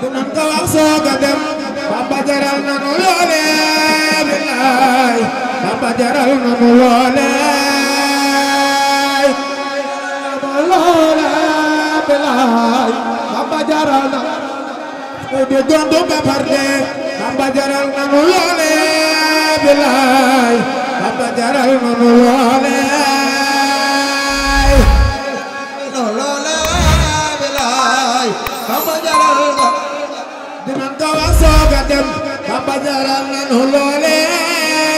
dinañ ko wax sooga dem Bamba jaral nanu loole bilaay Bamba jaral nanu loole bilaay Bamba jaral nanu di gondu ba farde Bamba jaral nanu loole bilaay Bamba jaral nanu loole bilaay Bamba jaral nanu dinañ ko wax sooga dem Bamba jaral nanu loole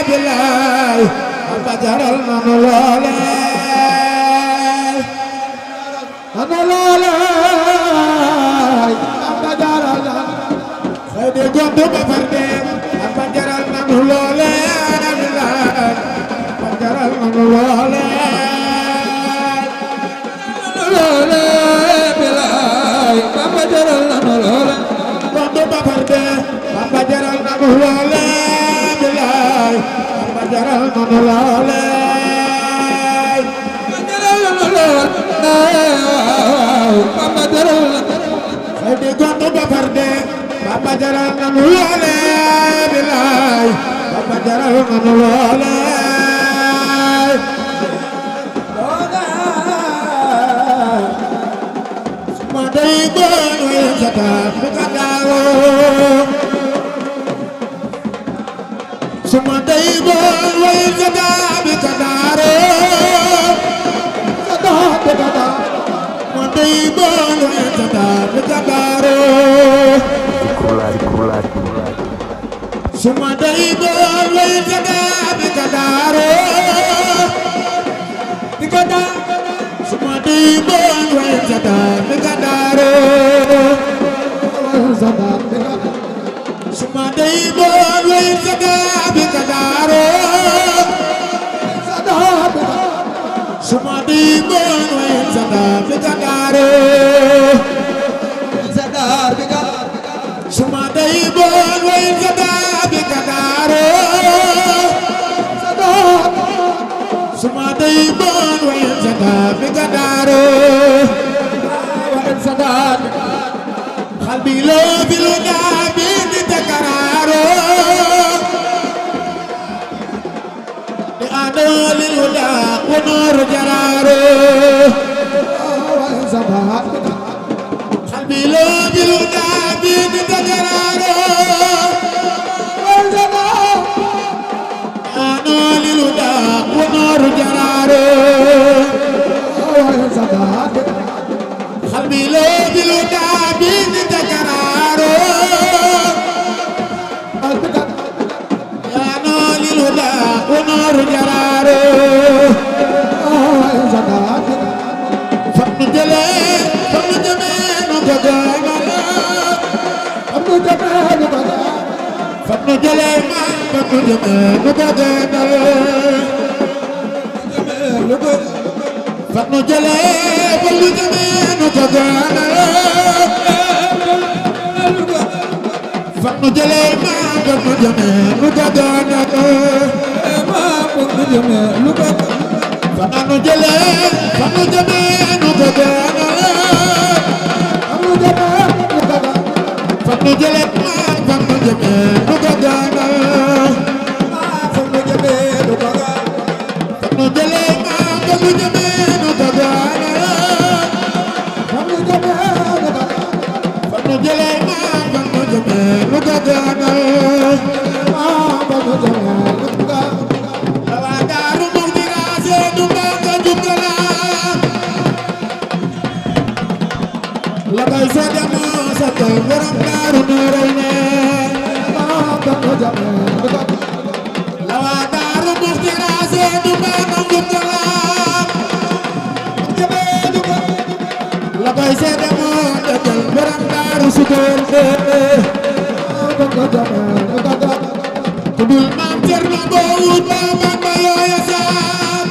bilaay Bamba jaral nanu loole nanu loole Bamba jaral nanu xëy de gondu ba farde Bamba jaral nanu loole bilaay Bamba jaral nanu loole loole bilaay Bamba jaral nanu loole gondu ba farde Bamba jaral nanu loole bilaay Bamba jaral nanu loole Bamba jaral xëy di gondu ba farde Bamba jaral nanu loole bilaay Bamba jaral nanu loole suma day bon way sata bu ka daaro suma day bon way sata bu ka daaro sata bu ka daaro suma day bon way sata bu ka daaro suma day bon way sata bu ka daaro bu ka daaro suma day bon way sata bu ka daaro suma day bon way sata bu ka daaro suma day bon way sata bu ka daaro suma day bon way sata bu ka daaro suma day bon way sata bu ka daaro qalbi loo fi lu daa bi di takaraaro di àndoo li lu daa ku nooru jaraaro qalbi loo fi lu daa bi di takaraaro di àndoo li lu daa ku nooru jaraaro qalbi loo fi lu daa bi di takaraaro àndoo li lu daa ku nooru jaraaro fam nu jëlee fam nu jëmee nu ko gënal fam nu jëlee man fam nu jëmee nu ko gënal fam nu jëlee fam nu jëmee nu ko gënal fam nu jëlee man fam nu jëmee nu ko gënal fam nu jëlee fam nu jëmee nu ko gënal fam nu jëlee man fam nu jëmee nu ko gënal fam nu jëlee man fam nu jëmee nu ko gënal fam nu jëlee man fam nu jëmee nu ko gënal Lawa Daaru Muxti raase du mbanga jukkala la koy seede moo sa kër borom Daaru Nooreene Lawa Daaru Muxti raase du mbanga jukkala la koy seede moo sa kër borom Daaru Sukóor kudul maam Cerno boo wut ba Bamba yooya saam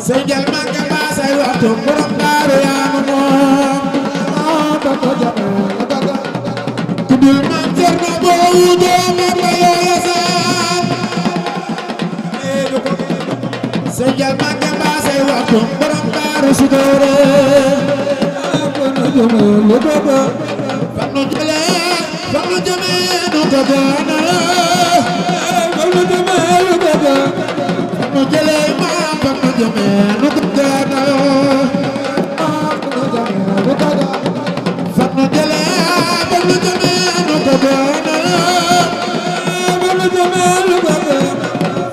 say jël màggal ba say waxtu borom Daaru yaanu moom kudul maam Cerno boo wut ba Bamba yooya saam say jël màggal ba say waxtu borom Daaru Sukóor jëmee lu ko fan nu jëlee fan nu jëmee nu ko gënal fan nu jëmee lu ko fan nu jëlee maam fan nu jëmee nu ko gënal maam fan nu jëmee lu ko fan nu jëlee fan nu jëmee nu ko gënal fan nu jëmee lu ko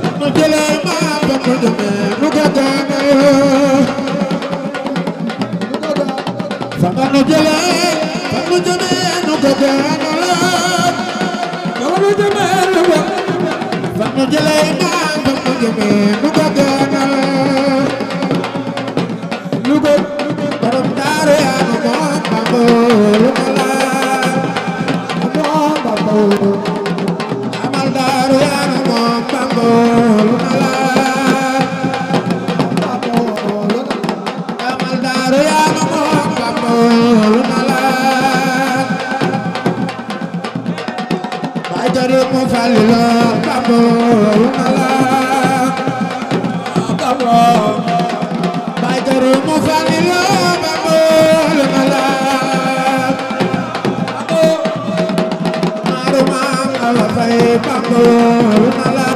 fan nu jëlee maam fan nu jëmee nu ko gënal Fanu jëlee fanu jëmee nu ko gënal fanu jëmee nu ko fanu jëlee maam fanu jëmee nu ko gënal lu ko borom daaru yaa nu moom Bamba lu ma la moom Bamba amal daaru yaa nu moom Bamba lu ma la amal daaru yaa nu moom mu falilo Bamba lu ma la Bamba bay garu mu falilo Bamba lu ma la maru maam ala fay Bamba lu ma la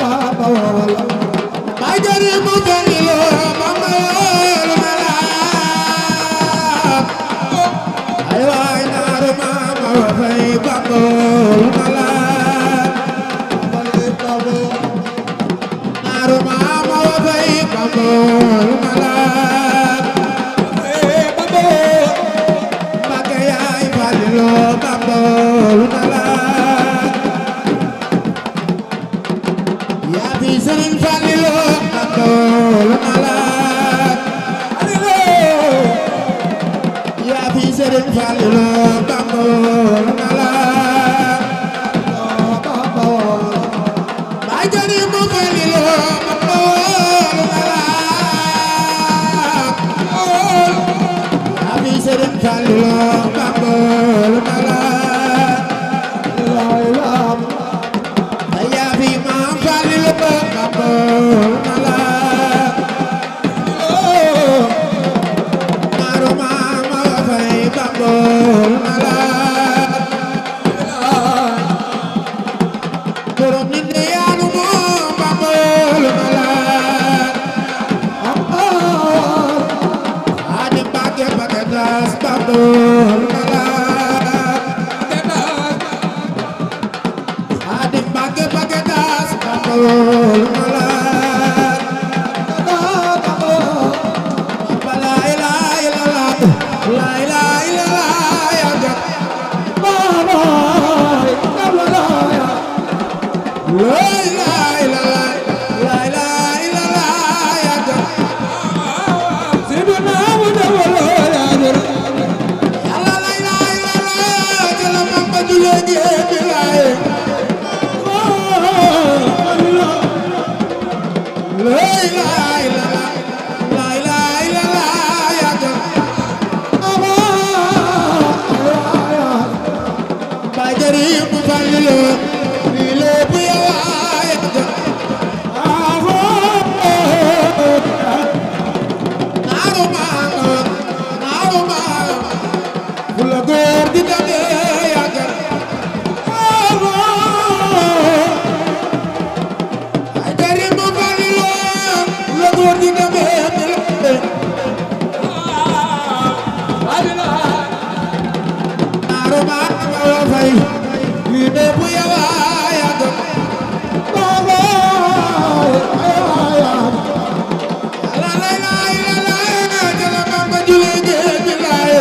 Bamba bay garu mu falilo Bamba lu ma la ay waay maru maam ala fay Bamba lu ma la maru maam ala fay Bamba lu ma la Bamba Mbàkke yaay Falilu Bamba lu ma la yaa fi Sëriñ Falilu Bamba lu ma la yaa fi Sëriñ Falilu Bamba lu ma la bay jari mu Falilu Bamba lu ma la yaa fi Sëriñ Falilu Bamba lu ma la yaa fi Maam Falilu Bamba lu ma la maru maam ala fay Bamba lu ma la borom nit ñi yaa nu moom Bamba lu ma la Xaadim Mbàkke Paquetas Bamba lu ma la Xaadim Mbàkke Paquetas Bamba lu ma la Bamba la ilaha illallah la ilaha illallah ya Bamba la ilaha illallah la ilaha illallah ya Sidina Muhammad ya Yàlla la ilaha illallah jël Bamba julee gi billahi la ilaha illallah la ilaha illallah ya bay jari mu Falilu ni lépp yow ya naaru maam bu la góor di demee ya bay jari mu Falilu bu la góor di demee naaru maam ala fay ni lépp yow ya Bamba la ilaha illallah jël Bamba julee gi billahi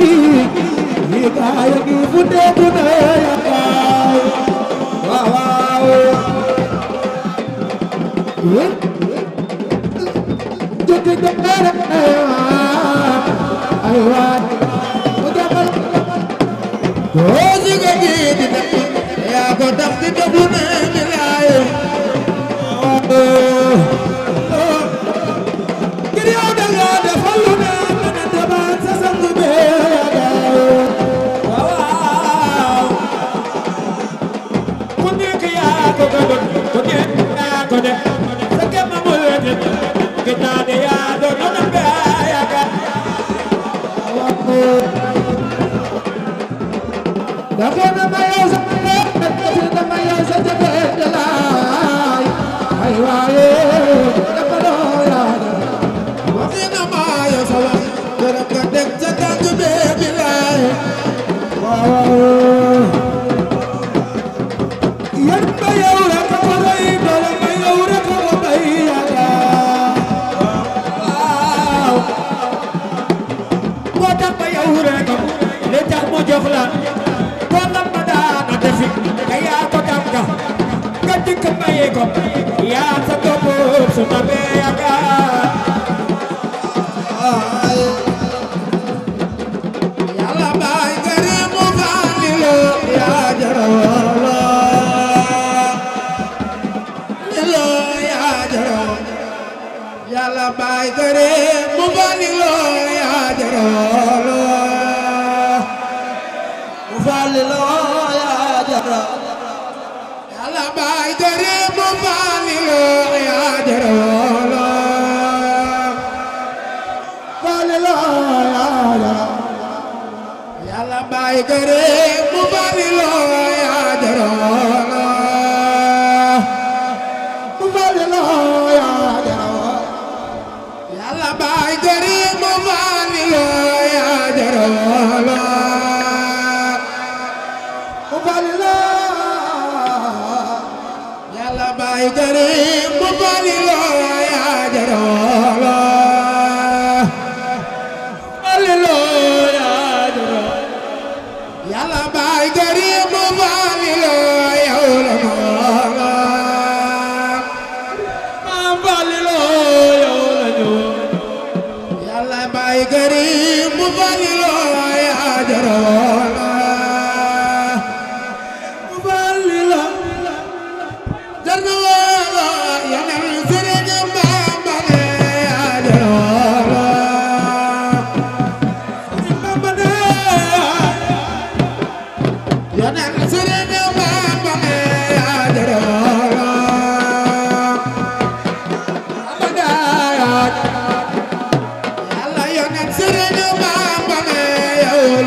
gi yi gaay gi fu dee bu ne ya gaay waaw waaw jëkk jëkkër ay waay mu jàppal doo si nga gi di def yaa ko tax di def lu ne mi laay ngir yow da nga defal lu ne mën a demal sa sang bee yaa gaay waaw ku nekk yaa ko gëdoon ku nekk yaa ko def sa kéem amul wéet ki naa ne yaa doon noonu bee yaa gaay dafa na ma yow sa dafa ma yow sa jëkkër de laay ay waaye dafa loo yaa waxi na ma yow sa wax dara ka deg sa tànk bee bi laay waaw yan ba yow rek ko rëy doole ma yow rek ko bay yaa waaw moo tax ba yow rek li tax mu jox la nga yaa ko dam nga dikk maye ko yaa sa topp su ma bee yaakaar yàlla baay gëri mu faani lo yaa jara wala lo yaa jara yàlla baay gëri mu faani lo yaa jara wala mu faani lo yàlla baay gëri mu faani lo yaa jara wala faani lo yaa jara yàlla baay gëri mu faani lo yaa jara wala mu faani lo yaa jara yàlla baay gëri mu faani lo yaa jara wala mu faani lo yàlla baay gëri mu faani lo yaa jara wala faani lo yaa jara yàlla baay gëri mu faani lo yow la wala faani lo yow la ñu yàlla baay gëri mu faani lo yaa jara wala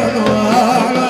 yàlla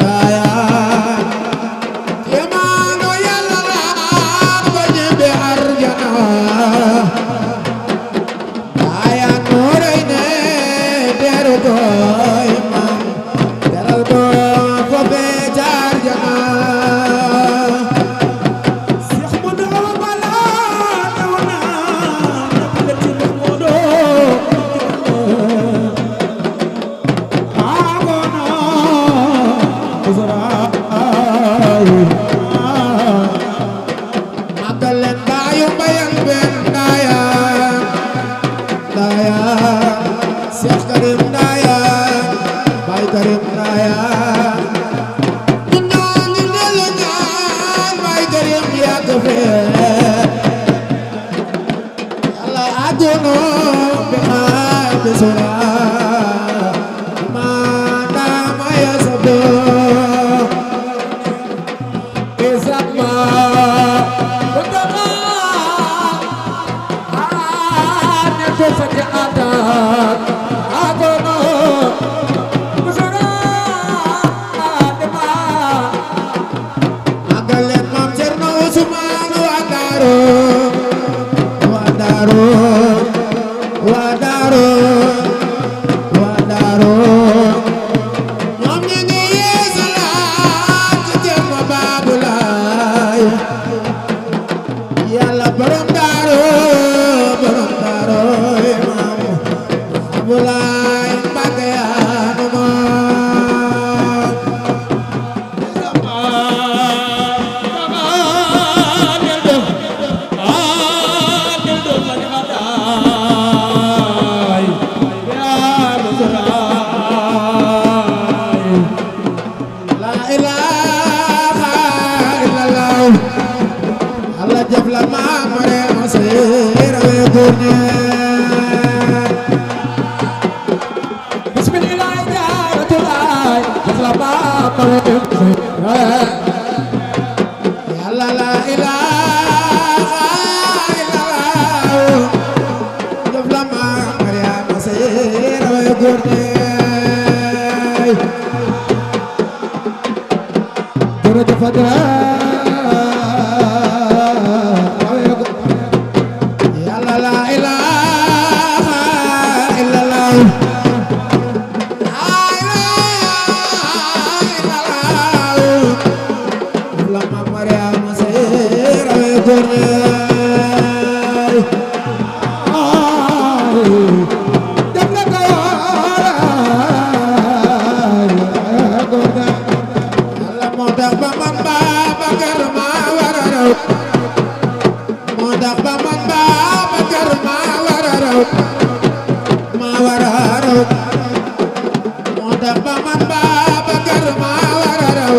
Daya ilaha illallah Allah jëf la maam Mariama Sey rawe góor ñi bismillah jaaratulaay jëf la maam Mariama Sey yàlla la ilaha illallah jëf la maam Mariama Sey rawe góor ñi Fadra yàlla la ilaha illallah la ilaha illallah la ma Mariama Sey rawe góor ñi def na ko yàlla moo tax ba man Babakar maa war a raw moo tax ba man Babakar maa war a raw maa war a raw moo tax ba man Babakar maa war a raw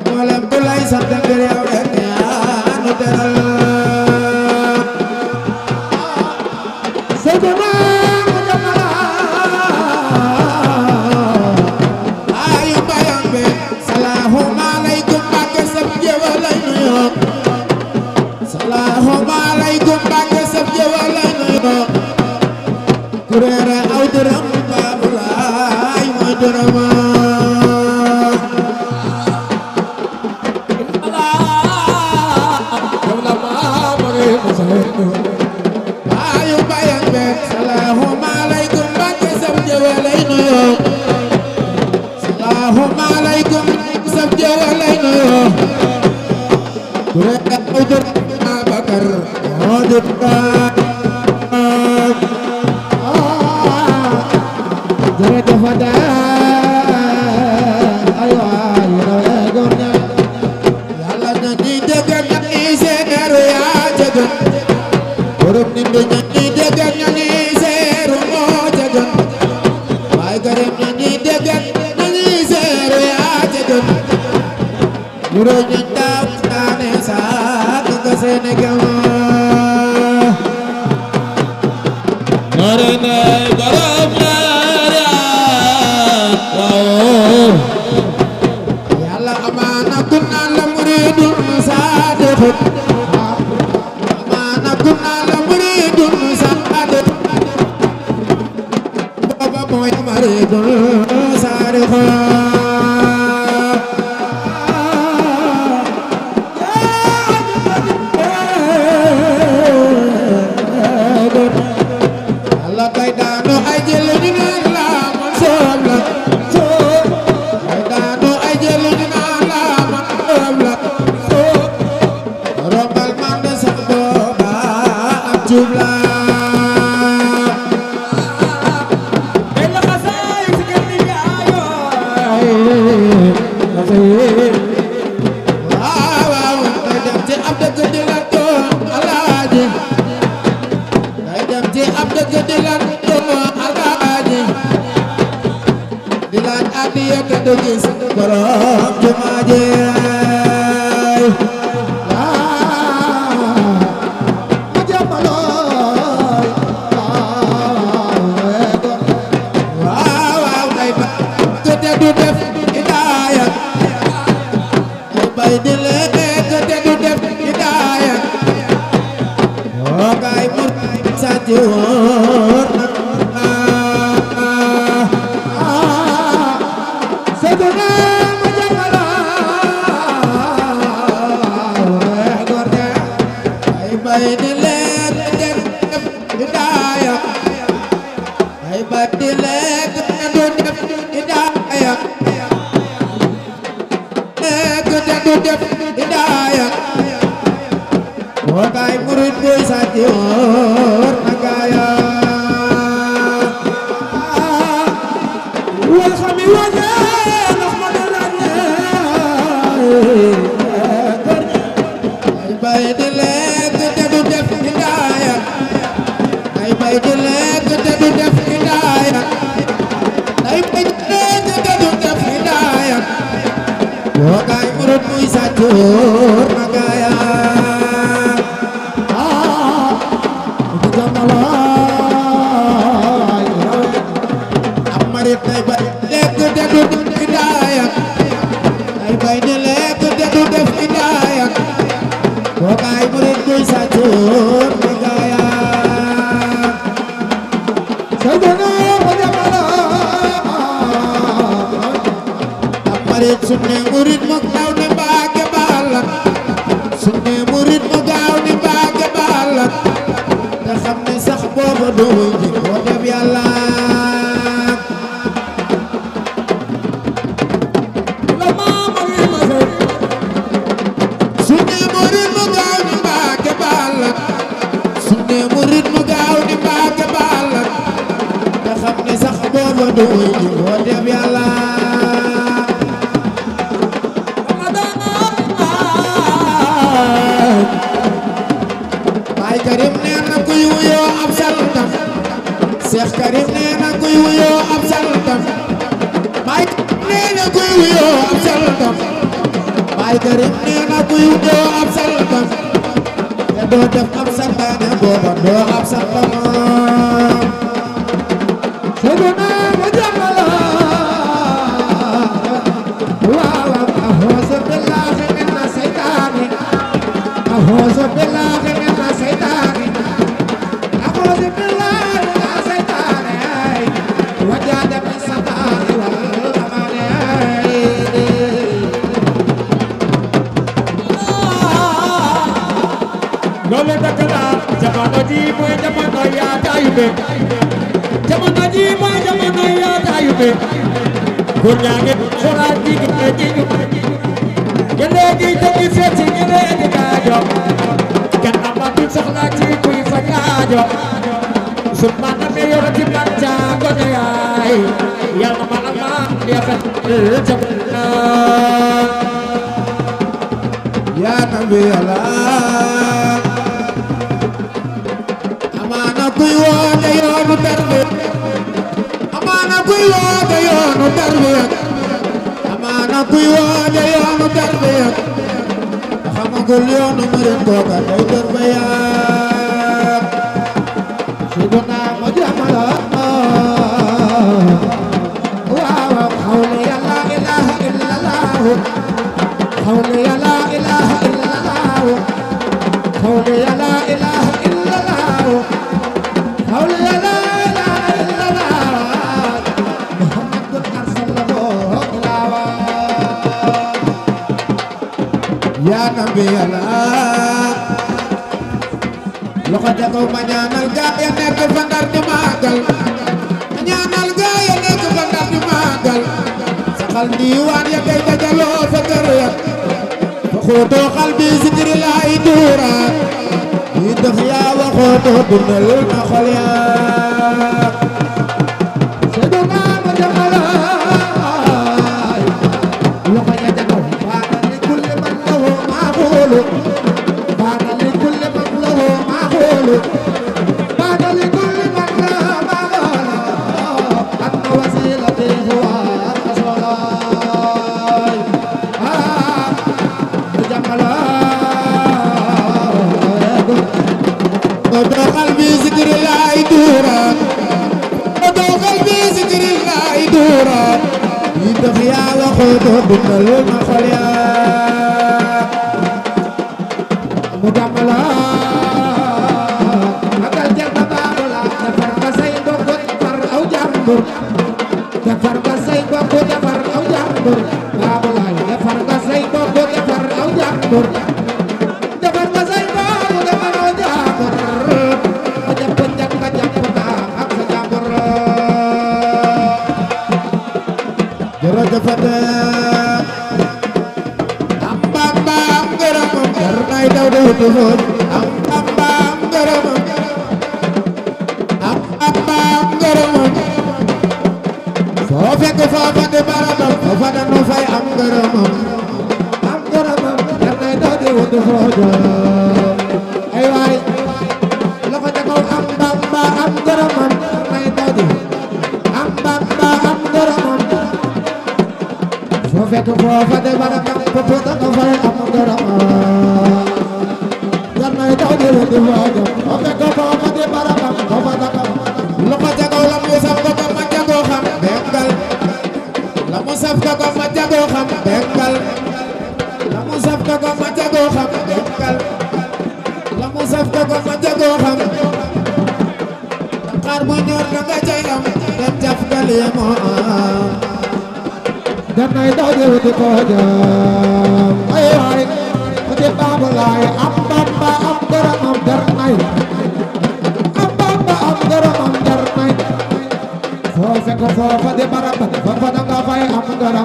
mboolem bu lay sant ngir yow rek yaa nu teral Seydina mu jamala ayu bayam be salaamu aleykum Mbàkke sab jéwa lay nuyoo salaamu aleykum Mbàkke sab jéwa lay nuyoo kureere aw dërëm baabu laay mooy dërëm ayu bayan be salaamu aleykum Mbàkke sab jéwa lay nuyoo salaamu aleykum sab jéwa lay nuyoo kureere aw dërëm Babakar moo di jërëjëf ay waay rawe góor ña yàlla na ñi dégg ña ñi seeru yaa jëgën borom nit ñi ña ñi dégg ña ñi seeru moo jëgën waay garim ña ñi dégg ña ñi seeru yaa jëgën ñu roy ña daaw taane saak nga seeni gama yàlla amaana kunna la muridun saadiq amaana kunna la muridun saadiq booba mooy muridun saadiq yàlla kay daanu ay jël ñu naan la man soob la kay daanu ay jël ñu naan la man soob la rombal man de sax booba ak jub la waaw waaw day dem ci ab dëkk di la doon alaaji day dem ci ab dëkk di la doon alaaji di laaj addiya te du gis borom jumaa ji ma jàppalool waaw waaw day ba te du def hidaaya bay di lekk te du def hidaaya oo kay mur sàcc woor Seydina ma jàppalool góor ña ay bay di lekk te du def hidaaya ay bay di lekk te du def hidaaya du def hidaaya oo kay murid boy sàcc woor na gaaya wal xami wañe ndax ma da lañe góor ña ay bay di lekk te du def hidaaya ay bay di lekk te du def hidaaya ay bay di lekk te du def hidaaya Wagay murid muy sacur magaya jamalay amarit tay bay lekk dedu def hidayat tay bay ne lekk dedu def hidayat Wagay murid muy sacur magaya sadana amarit sunne murid mu gaaw ne Mbàkke Balla sunne murid mu gaaw ne Mbàkke Balla te xam ne sax booba doo ji ko def Yàlla la mama wi ma fe sunne murid mu gaaw ne Mbàkke Balla sunne murid mu gaaw ne Mbàkke Balla te xam ne sax booba doo ji ko def Yàlla Karim nee na kuy wuyoo ab santam Cheikh Karim nee na kuy wuyoo ab santam Baay nee na kuy wuyoo ab santam Baay Karim nee na kuy wuyoo ab santam te doo def ab santaane booba doo ab santam Seydina ma jàmmala waaw ahoso billahi minna seytaani ahoso billahi minna seytaani ahoso billahi minna seytaani wajada min sataani wal amani loolu dëgg la jamono ji mooy jamono yaataayu be jamono ji mooy jamono yaataayu be góor ñaa ngi xoolaat jigéen ñi ñeneen ñi tëgg fecc ñeneen ñi gaajo kenn amatul soxla ci kuy faj aajo su ma namee yor ci man caago ne yaay yàlla ma ama yafet jamono yaa nabi yàlla amaana kuy woote yoonu tarbiya amaana kuy woote yoonu tarbiya amaana kuy woote yoonu tarbiya xamagul yoonu murid kooka day tarbiya Seydina ma jàmmala waaw xawle ya la ilaha illallah xawle ya la ilaha illallah xawle ya la ilaha illallah xawle ya la ilaha illallah muhammadun arsalahu ilawa ya nabi Allah loxo ca kaw ma ñaanal gaa ya nekk fa Ndar di màggal ma ñaanal gaa ya nekk fa Ndar di màggal saxal diiwaan ya kay dajaloo fa kër ya fa xootoo xal bi zikri laay duuraat yi dox yaa waxootoo dundal na xol ya Seydina ma jàmmala loxo ca kaw baana li kulli man lahu maa xoolu baana li kulli man lahu بعد لكل من لا مغال أن وسيلتي هو الرسول جمالا ودو قلبي ذكر الله دورا ودو قلبي ذكر الله دورا يدخيا وخوتو بنال المخليا مجملا defar nga say bopp defar aw jàmbur Babou Laye defar nga say bopp defar aw jàmbur defar nga say bopp defar aw jàmbur ba jàpp njëkk nga jàpp naa ak sa jàmbur jërëjëf am Bamba am ngërëmam jar nay daw di wutu fooj am Bamba am ngërëmam am Bamba am ngërëmam foo fekk foofa di barabam foofa danu fay am ngërëmam jar nay daw di wutu fooj ay waay loxo ca kaw am Bamba am ngërëmam jar nay daw di am Bamba am ngërëmam foo fekk foofa de barakam foofu da nga fay am dara jar nay daw di leen di waajal foo fekk foofa de barakam foofa da nga loxo jagoo la mu saf ko ma jagoo xam bengal la mu saf ko ma jagoo xam bengal la mu saf ko ma jagoo xam bengal la mu saf ko ma jagoo xam xaar bu ñor da nga cay am dem jaf gali moo am dem nay daw di wuti ko jam ay waay wuti baabu laay am bamba am dara am dar nay am bamba am dara am dar nay foo fekk foofa di barab foofa da nga fay am dara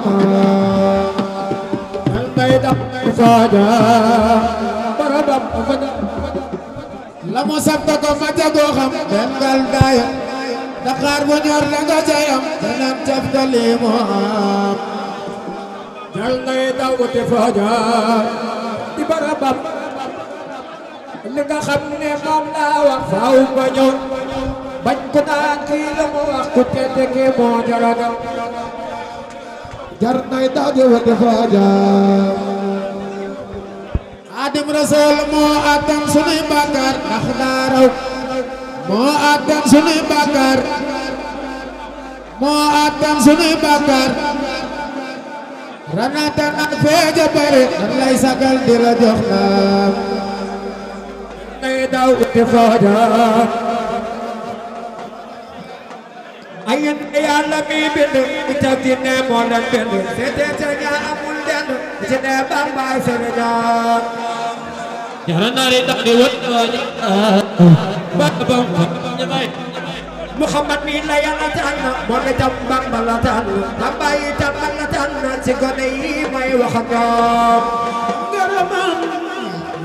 dem nay daw ko jam barabam foofa la mu saf ko ma jagoo xam bengal daaya Dakar bu ñor la nga cay am danaan caf gali moo am jal nay daw wuti fooja di barabam li nga xam ne moom laa wax faaw nga ñëw bañ ko naan kii la mu wax ku tete ki moo jaraga jar nay daw di wuti fooja Xaadim Rasuul moo attan sunuy bàkkaar ndax daa raw moo attan sunuy bàkkaar moo attan sunuy bàkkaar ranatan ak feeja bare dan lay sagal di la jox naam nay daw uti fooja ayen Yàlla mi bind itam di ne moo leen bind seete ca ñaa amul dend ci ne Bambaay Sénégal Jaranari tak diwut babam nyamai Muhammad mi la Yàlla tànn moo ne tam Bamba la tànn Bambaay tam la tànn ci gone yi may wax ak ñoom garamam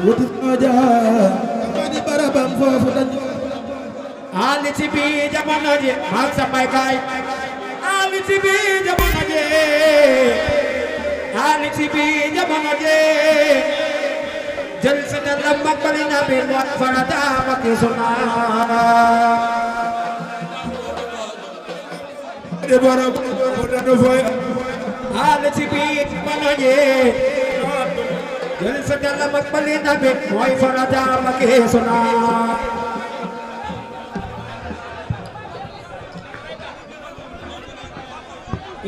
wuti fooja ma di barabam foofu dañ Ali ci bi jamono ji ak sa may kaay Ali ci bi jamono ji Ali ci bi jamono ji jël sa dara makkali na bi wat farata ak sunna de borom mo da foy Ali ci bi jamono ji jël sa dara makkali na bi mooy farata ak sunna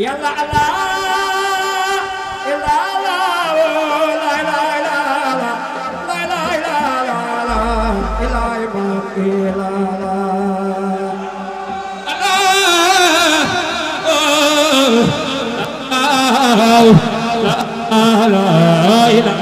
Yalla Allah illa Allah la ilaha illa Allah la ilaha illa Allah illa illa Allah la ilaha